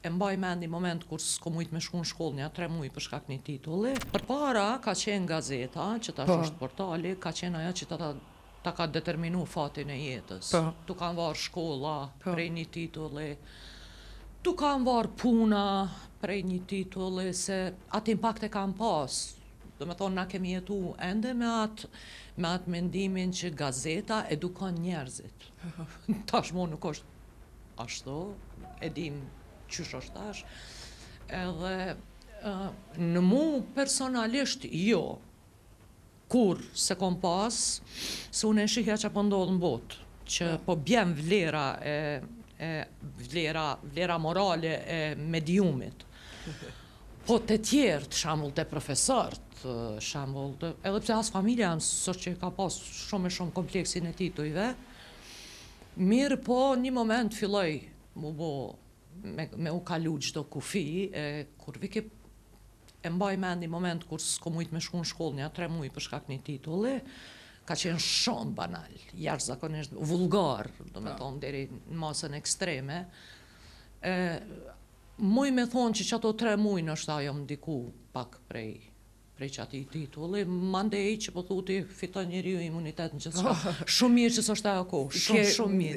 E mbaj mend një moment kur s'kom mujt me shku në shkollë nja 3 muaj për shkak një titulli. Përpara ka qenë gazeta, që tash është portali, ka qenë ajo që ta ka determinu fatin e jetës. Tu kanë varë shkolla prej një titulli, tu kanë varë puna prej një titulli, se atë impact e kanë pas. Do me thonë, na kemi jetu ende me atë mendimin që gazeta edukon njerëzit. Tash mo nuk është ashtu, e dim qysh është tash. Edhe në mu personalisht jo, kur se kom pas, se unë e shihja që po ndodhë në botë, që po bjen vlera e vlera morale e mediumit. Po të tjerë, të shembull të profesorët, shembull të, edhe pse as familja s'është që ka pas shumë e shumë kompleksin e titujve, mirë po një moment filloi mu bo me u kalu çdo kufi, e kur vike e mbaj mend një moment kur s'kom mujt me shku në shkollë nja 3 muaj për shkak një titulli, ka qenë shumë banal, jashtëzakonisht vulgar, do me thonë deri në masën ekstreme. E, muj me thonë që qato 3 muaj nështë ajo më diku pak prej qati titulli, mandej që po thuti fiton njeriu imunitet në gjithçka. Shumë mirë që s'është ajo kohë, shumë shumë mirë.